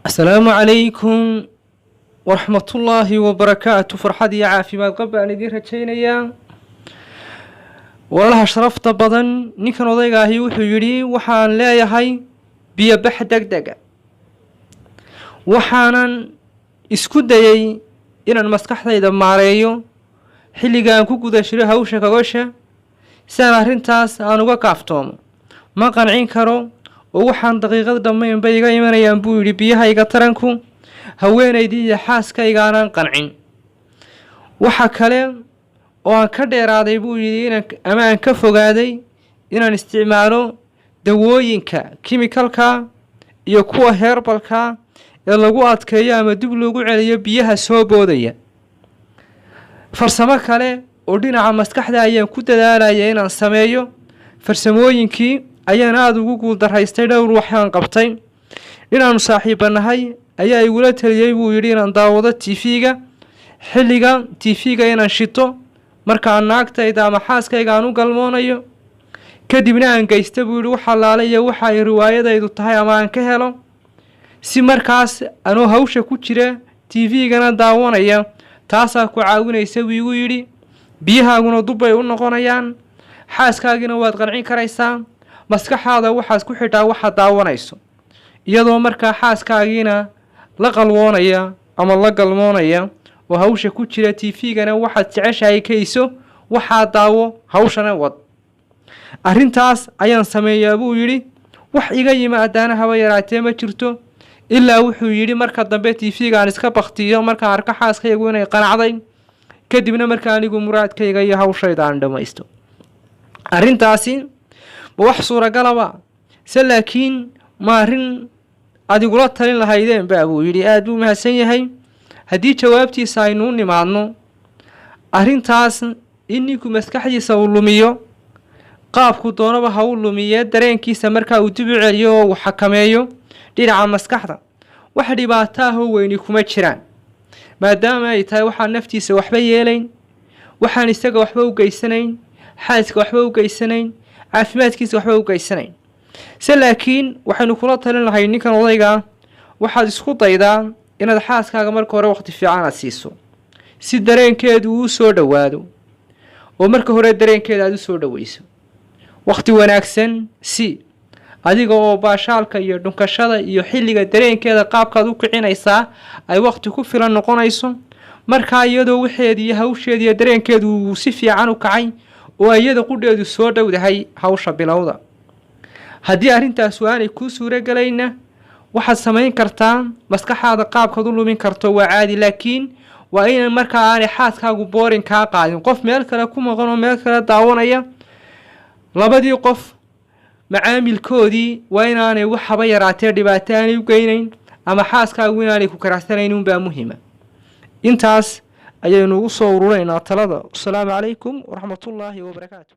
Asalaamu calaykum waraxmatullaahi wabarakaatu. Farxad iyo caafimaad qab baan idiin rajaynayaa, walaalaha sharafta badan. Ninkan odayga ahi wuxuu yidhi: waxaan leeyahay biyobax deg dega, waxaanan isku dayay inaan maskaxdayda maareeyo xilliga aan ku guda jiro hawsha gogosha, si aan arrintaas aan uga kaaftoomo. Ma qancin karo oo waxaan daqiiqad dhammayn bay iga imanayaan, buu yidhi, biyahayga taranku. Haweenaydii iyo xaaskayga aanan qancin. Waxa kale oo aan ka dheeraaday, buu yidhi, inaan ama aan ka fogaaday inaan isticmaalo dawooyinka chemicalka iyo kuwa herbalka ee lagu adkeeyo ama dib loogu celiyo biyaha soo boodaya. Farsamo kale oo dhinaca maskaxda ayaan ku dadaalaya inaan sameeyo. Farsamooyinkii ayaan aada ugu guuldaraystay. Dhowr waxaan qabtay. Inaanu saaxiibanahay ayaa igula taliyey, buu yidhi, inaan daawado TV-ga, xilliga TV-ga inaan shito markaan naagtayda ama xaaskayga aan u galmoonayo, kadibna aan geysta, buu yidhi, wax allaale iyo waxa ay riwaayadaydu tahay ama aan ka helo, si markaas anoo hawsha ku jira TV-gana daawanaya. Taasaa ku caawinaysa, buu igu yidhi, biyahaaguna dubbay u noqonayaan, xaaskaagina waad qancin karaysaa. Maskaxaada waxaad ku xidhaa waxaad daawanayso, iyadoo markaa xaaskaagiina la qalwoonaya ama la galmoonaya oo hawsha ku jira, TV-gana waxaad jeceshahay kayso, waxaa daawo, hawshana wad. Arrintaas ayaan sameeyaa, buu yidhi. Wax iga yimaadaana haba yaraatee ma jirto, ilaa, wuxuu yidhi, marka dambe TV-ga aan iska baktiyo markaan arko xaaskaygu inay qanacday, kadibna marka anigu muraadkayga iyo hawshayda aan dhammaysto. Arrintaasi ma wax suuragalaba se? Laakiin ma arrin adigula talin lahaydeen ba, buu yidhi. Aada buu mahadsan yahay. Haddii jawaabtiisa aynu u nimaadno, arrintaas in ninku maskaxdiisa uu lumiyo, qaabku doonaba ha u lumiye, dareenkiisa markaa uu dib u celiyo oo uu xakameeyo dhinaca maskaxda, wax dhibaato ah oo weyni kuma jiraan, maadaama ay tahay waxaan naftiisa waxba yeelayn, waxaan isaga waxba u geysanayn, xaaska waxba u geysanayn, caafimaadkiisa waxba u geysanayn. Se laakiin waxaynu kula talin lahay ninkan odaygaa: waxaad isku daydaa inaad xaaskaaga marka hore waqti fiican aad siiso, si dareenkeedu uu soo dhowaado, oo marka hore dareenkeeda aad u soo dhoweyso. Waqti wanaagsan si adiga oo baashaalka iyo dhunkashada iyo xilliga dareenkeeda qaabkaad u kicinaysaa ay waqti ku filan noqonayso. Markaa iyadoo waxeedi iyo hawsheedi iyo dareenkeedu uu si fiican u kacay oo iyada qudheedu soo dhowdahay, hawsha bilowda. Haddii arrintaasu aanay kuu suuragelayna, waxaad samayn kartaa maskaxaada qaabkaad u lumin karto waa caadi, laakiin waa in markaa aanay xaaskaagu boring kaa qaadin. Qof meel kale ku maqan oo meel kale daawanaya, labadii qof macaamilkoodii waa inaanay wax haba yaraatee dhibaato aanay u geynayn, ama xaaskaagu inaanay ku karacsanayn unbaa muhima. Intaas ayaynu ugu soo ururaynaa talada. Asalaamu calaykum waraxmatullaahi wabarakaatu.